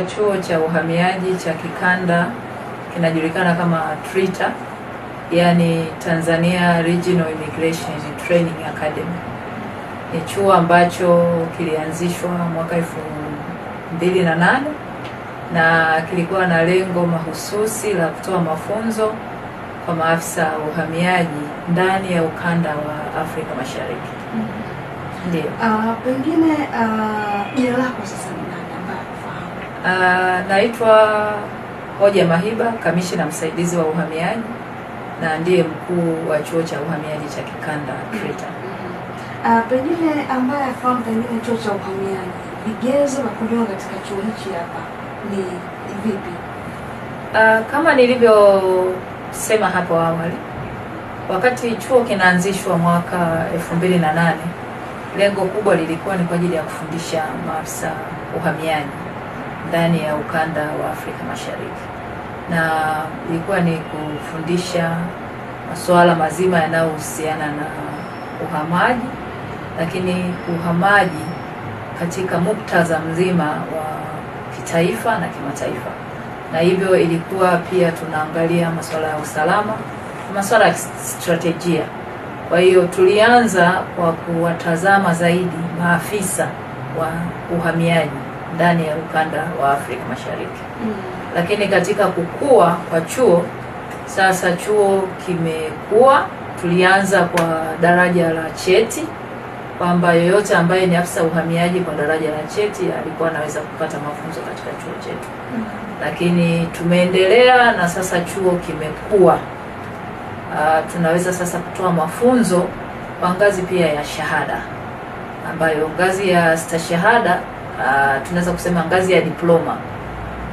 Chuo cha uhamiaji cha kikanda kinajulikana kama TRITA, yani Tanzania Regional Immigration Training Academy. Ni chuo ambacho kilianzishwa mwaka 2008 na kilikuwa na lengo mahususi la kutoa mafunzo kwa maafisa wa uhamiaji ndani ya ukanda wa Afrika Mashariki. Ndio. Pengine jina lako sasa ni nani ambaye kufahamu? Naitwa Hoja Mahiba, kamishna msaidizi wa uhamiaji na ndiye mkuu wa chuo cha uhamiaji cha kikanda TRITA. Pengine ambaye afahamu pengine chuo cha uhamiaji, vigezo vya kujiunga katika chuo hichi hapa ni vipi? Kama nilivyosema hapo awali, wakati chuo kinaanzishwa mwaka 2008, lengo kubwa lilikuwa ni kwa ajili ya kufundisha maafisa uhamiaji ndani ya ukanda wa Afrika Mashariki, na ilikuwa ni kufundisha masuala mazima yanayohusiana na uhamaji, lakini uhamaji katika muktadha mzima wa kitaifa na kimataifa. Na hivyo ilikuwa pia tunaangalia masuala ya usalama, masuala ya strategia. Kwa hiyo tulianza kwa kuwatazama zaidi maafisa wa uhamiaji ndani ya ukanda wa Afrika Mashariki. Lakini katika kukua kwa chuo, sasa chuo kimekuwa. Tulianza kwa daraja la cheti, kwamba yoyote ambaye ni afisa uhamiaji kwa daraja la cheti alikuwa anaweza kupata mafunzo katika chuo chetu. Lakini tumeendelea na sasa chuo kimekuwa. Tunaweza sasa kutoa mafunzo kwa ngazi pia ya shahada, ambayo ngazi ya stashahada, tunaweza kusema ngazi ya diploma,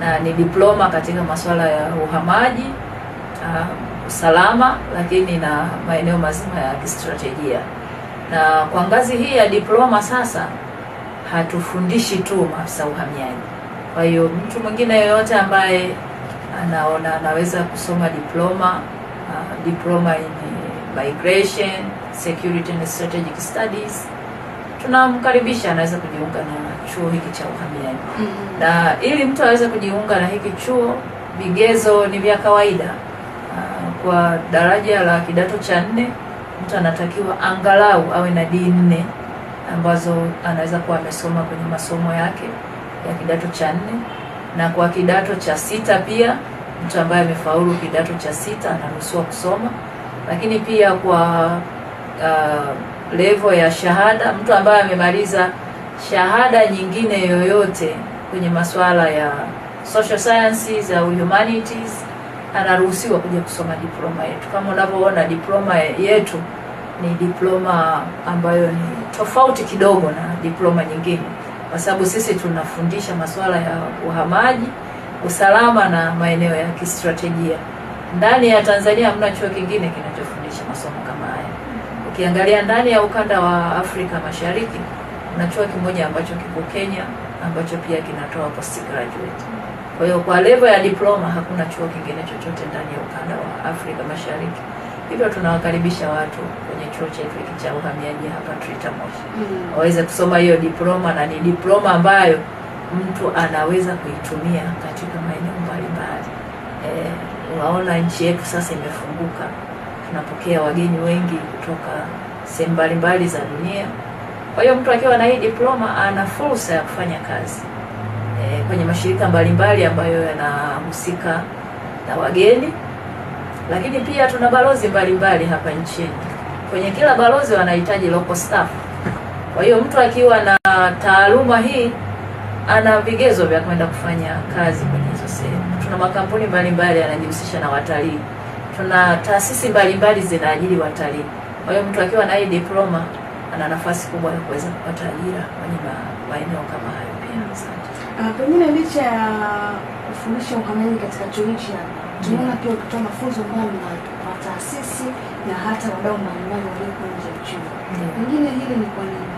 na ni diploma katika masuala ya uhamaji, usalama, lakini na maeneo mazima ya kistratejia. Na kwa ngazi hii ya diploma sasa hatufundishi tu maafisa uhamiaji. Kwa hiyo mtu mwingine yoyote ambaye anaona anaweza kusoma diploma, diploma in migration, security and strategic studies, tunamkaribisha, anaweza kujiunga na chuo hiki cha uhamiaji. Na ili mtu aweze kujiunga na hiki chuo, vigezo ni vya kawaida. Kwa daraja la kidato cha 4, mtu anatakiwa angalau awe na D4 ambazo anaweza kuwa amesoma kwenye masomo yake ya kidato cha 4, na kwa kidato cha 6 pia mtu ambaye amefaulu kidato cha 6 anaruhusiwa kusoma. Lakini pia kwa level ya shahada, mtu ambaye amemaliza shahada nyingine yoyote kwenye masuala ya social sciences au humanities anaruhusiwa kuja kusoma diploma yetu. Kama unavyoona, diploma yetu ni diploma ambayo ni tofauti kidogo na diploma nyingine, kwa sababu sisi tunafundisha masuala ya uhamaji, usalama na maeneo ya kistratejia. Ndani ya Tanzania hamna chuo kingine kinachofundisha masomo kama haya. Ukiangalia ndani ya ukanda wa Afrika Mashariki, kuna chuo kimoja ambacho kiko Kenya ambacho pia kinatoa postgraduate. Kwa hiyo kwa level ya diploma hakuna chuo kingine chochote ndani ya ukanda wa Afrika Mashariki. Hivyo tunawakaribisha watu kwenye chuo chetu hiki cha uhamiaji hapa TRITA Moshi. Waweze kusoma hiyo diploma, na ni diploma ambayo mtu anaweza kuitumia katika maeneo mbalimbali. Unaona nchi yetu sasa imefunguka. Tunapokea wageni wengi kutoka sehemu mbalimbali za dunia. Kwa hiyo mtu akiwa na hii diploma ana fursa ya kufanya kazi kwenye mashirika mbalimbali ambayo yanahusika na wageni. Lakini pia tuna balozi mbalimbali hapa nchini. Kwenye kila balozi wanahitaji local staff. Kwa hiyo mtu akiwa na taaluma hii ana vigezo vya kwenda kufanya kazi kwenye hizo sehemu. Tuna makampuni mbalimbali yanajihusisha na watalii. Tuna taasisi mbalimbali zinaajiri watalii. Kwa hiyo mtu akiwa na hii diploma ana nafasi kubwa ya kuweza kupata ajira kwenye maeneo kama hayo pia. Asante. Pengine licha ya kufundisha uhamiaji katika chuo hichi hapa, tunaona pia ukitoa mafunzo mbalimbali kwa taasisi na hata wadau mbalimbali walioko nje ya chuo. Pengine hili ni kwa nini?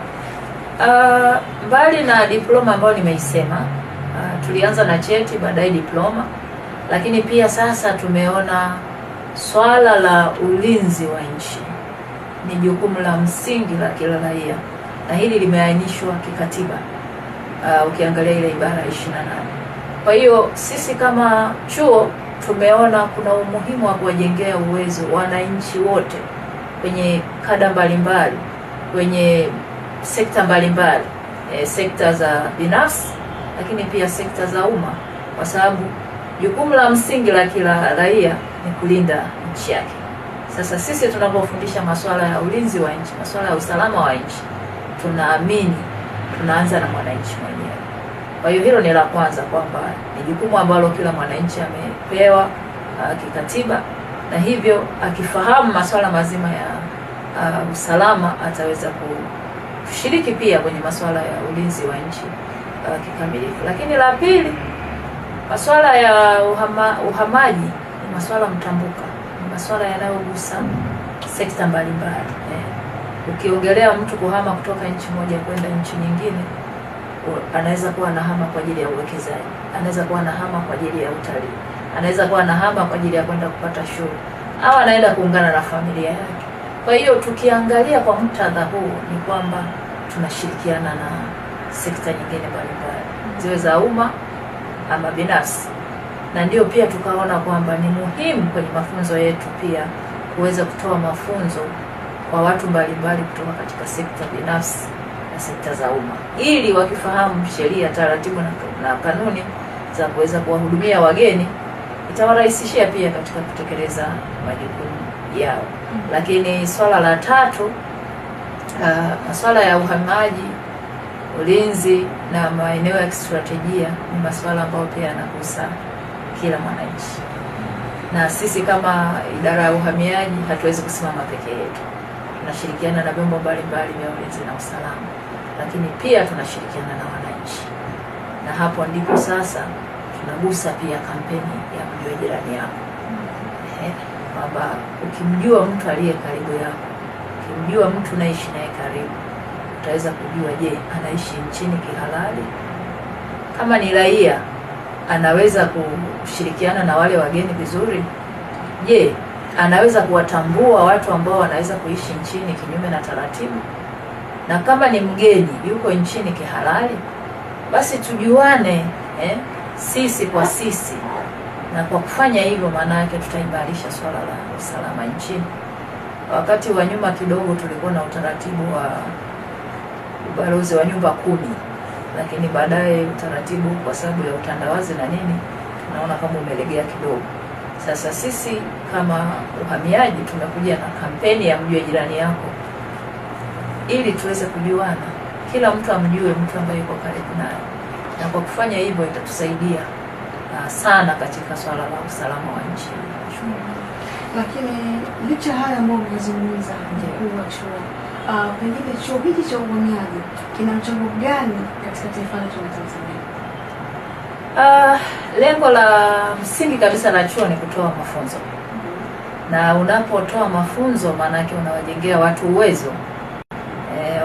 Mbali na diploma ambayo nimeisema, tulianza na cheti, baadaye diploma, lakini pia sasa tumeona swala la ulinzi wa nchi ni jukumu la msingi la kila raia, na hili limeainishwa kikatiba. Ukiangalia ile ibara 28. Kwa hiyo sisi kama chuo tumeona kuna umuhimu wa kuwajengea uwezo wananchi wote kwenye kada mbalimbali, kwenye sekta mbalimbali, sekta za binafsi lakini pia sekta za umma, kwa sababu jukumu la msingi la kila raia ni kulinda nchi yake. Sasa sisi tunapofundisha masuala ya ulinzi wa nchi, masuala ya usalama wa nchi, tunaamini tunaanza na mwananchi mwenyewe. Kwa hiyo hilo ni la kwanza, kwamba ni jukumu ambalo kila mwananchi amepewa kikatiba, na hivyo akifahamu masuala mazima ya usalama ataweza kushiriki pia kwenye masuala ya ulinzi wa nchi kikamilifu. Lakini la pili, masuala ya uhamaji ni masuala mtambuka, ni masuala yanayogusa sekta mbalimbali. Ukiongelea mtu kuhama kutoka nchi moja kwenda nchi nyingine, anaweza kuwa anahama kwa ajili ya uwekezaji, anaweza kuwa anahama kwa ajili ya utalii, anaweza kuwa anahama kwa ajili ya kwenda kupata shule, au anaenda kuungana na familia yake. Kwa hiyo tukiangalia kwa muktadha huu ni kwamba tunashirikiana na sekta nyingine mbalimbali, ziwe za umma ama binafsi. Na ndio pia tukaona kwamba ni muhimu kwenye mafunzo yetu pia kuweza kutoa mafunzo kwa watu mbalimbali kutoka katika sekta binafsi na sekta za umma, ili wakifahamu sheria, taratibu na kanuni za kuweza kuwahudumia wageni, itawarahisishia pia katika kutekeleza majukumu yao. Lakini swala la tatu, masuala ya uhamaji, ulinzi na maeneo ya kistratejia ni masuala ambayo pia yanagusa kila mwananchi. Na sisi kama idara ya uhamiaji hatuwezi kusimama peke yetu. Tunashirikiana na vyombo mbalimbali vya ulinzi na usalama, lakini pia tunashirikiana na wananchi. Na hapo ndipo sasa tunagusa pia kampeni ya mjue jirani yako. Kwamba ukimjua mtu aliye karibu yako, ukimjua mtu unaishi naye karibu, utaweza kujua, je, anaishi nchini kihalali? Kama ni raia, anaweza kushirikiana na wale wageni vizuri? Je, anaweza kuwatambua watu ambao wanaweza kuishi nchini kinyume na taratibu? Na kama ni mgeni yuko nchini kihalali, basi tujuane, sisi kwa sisi. Na kwa kufanya hivyo, maana yake tutaimarisha swala la usalama nchini. Wakati wa nyuma kidogo tulikuwa na utaratibu wa ubalozi wa nyumba 10, lakini baadaye utaratibu kwa sababu ya utandawazi na nini, tunaona kama umelegea kidogo. Sasa sisi kama uhamiaji tumekuja na kampeni ya mjue jirani yako, ili tuweze kujuana, kila mtu amjue mtu ambaye yuko karibu naye. Na kwa kufanya hivyo itatusaidia sana katika swala la usalama wa nchi. Lakini licha haya ambayo umezungumza, mkuu wa chuo, pengine chuo hiki cha uhamiaji kina mchango gani katika taifa letu la Tanzania? Lengo la msingi kabisa la chuo ni kutoa mafunzo. Na unapotoa mafunzo maana yake unawajengea watu uwezo.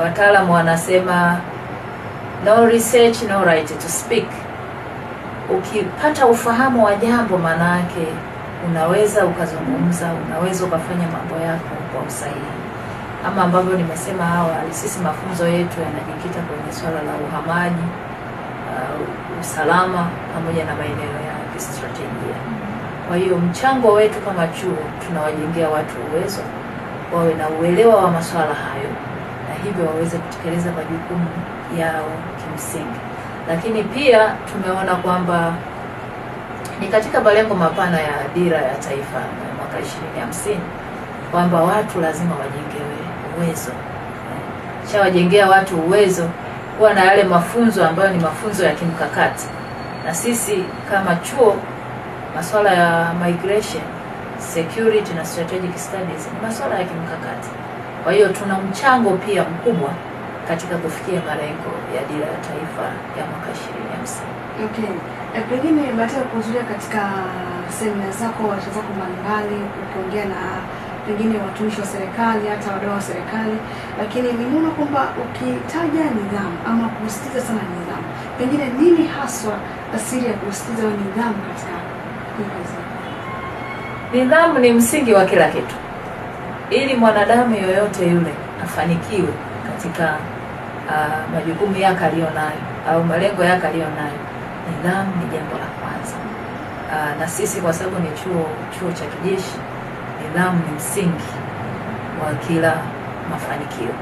Wataalamu wanasema no research, no right to speak. Ukipata ufahamu wa jambo, maana yake unaweza ukazungumza, unaweza ukafanya mambo yako kwa usahihi. Kama ambavyo nimesema awali, sisi mafunzo yetu yanajikita kwenye swala la uhamaji, usalama pamoja na maeneo ya kistratejia. Kwa hiyo mchango wetu kama chuo, tunawajengea watu uwezo, wawe na uelewa wa masuala hayo, na hivyo waweze kutekeleza majukumu yao kimsingi. Lakini pia tumeona kwamba ni katika malengo mapana ya dira ya taifa ya mwaka 2050 kwamba watu lazima wajengewe uwezo. Shawajengea watu uwezo kuwa na yale mafunzo ambayo ni mafunzo ya kimkakati. Na sisi kama chuo, masuala ya migration, security na strategic studies ni masuala ya kimkakati. Kwa hiyo tuna mchango pia mkubwa katika kufikia malengo ya dira ya taifa ya mwaka 2050. Okay. Pengine baada ya kuhudhuria katika semina zako, warsha zako mbalimbali, ukiongea na pengine watumishi wa serikali, hata wadau wa serikali, lakini nimeona kwamba ukitaja nidhamu ama kusisitiza sana nidhamu, pengine nini haswa asili ya kusisitiza nidhamu katika hii kazi? Nidhamu ni msingi wa kila kitu. Ili mwanadamu yoyote yule afanikiwe katika majukumu yake aliyonayo au malengo yake aliyonayo, Nidhamu ni jambo la kwanza. Na sisi kwa sababu ni chuo cha kijeshi, nidhamu ni msingi wa kila mafanikio.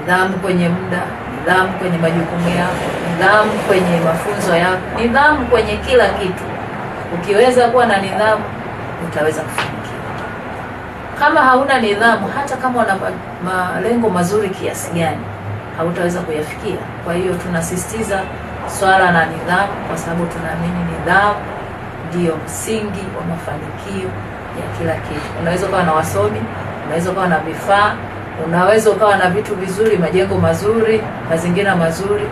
Nidhamu kwenye muda, nidhamu kwenye majukumu yako, nidhamu kwenye mafunzo yako, nidhamu kwenye kila kitu. Ukiweza kuwa na nidhamu, utaweza kufanikiwa. Kama hauna nidhamu, hata kama una malengo mazuri kiasi gani, hautaweza kuyafikia. Kwa hiyo tunasisitiza swala la nidhamu, kwa sababu tunaamini nidhamu ndiyo msingi wa mafanikio ya kila kitu. Unaweza ukawa na wasomi, unaweza ukawa na vifaa, unaweza ukawa na vitu vizuri, majengo mazuri, mazingira mazuri,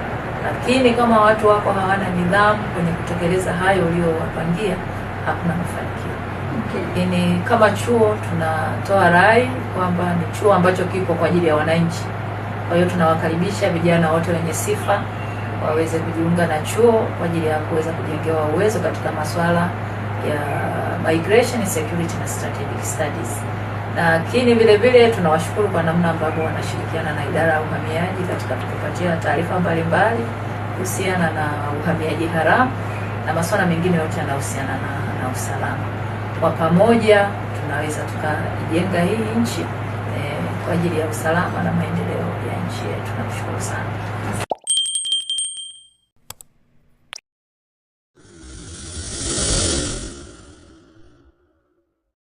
lakini kama watu wako hawana nidhamu kwenye kutekeleza hayo uliowapangia, hakuna mafanikio. Lakini kama chuo tunatoa rai kwamba ni chuo ambacho kipo kwa ajili ya wananchi. Kwa hiyo tunawakaribisha vijana wote wenye sifa waweze kujiunga na chuo kwa ajili ya kuweza kujengewa uwezo katika masuala ya migration, security na strategic studies. Lakini vile vile tunawashukuru kwa namna ambavyo wanashirikiana na idara ya uhamiaji katika kutupatia taarifa mbalimbali kuhusiana na uhamiaji haramu na masuala mengine yote yanayohusiana na usalama. Kwa pamoja tunaweza tukaijenga hii nchi kwa ajili ya usalama na maendeleo ya nchi yetu. Nakushukuru sana.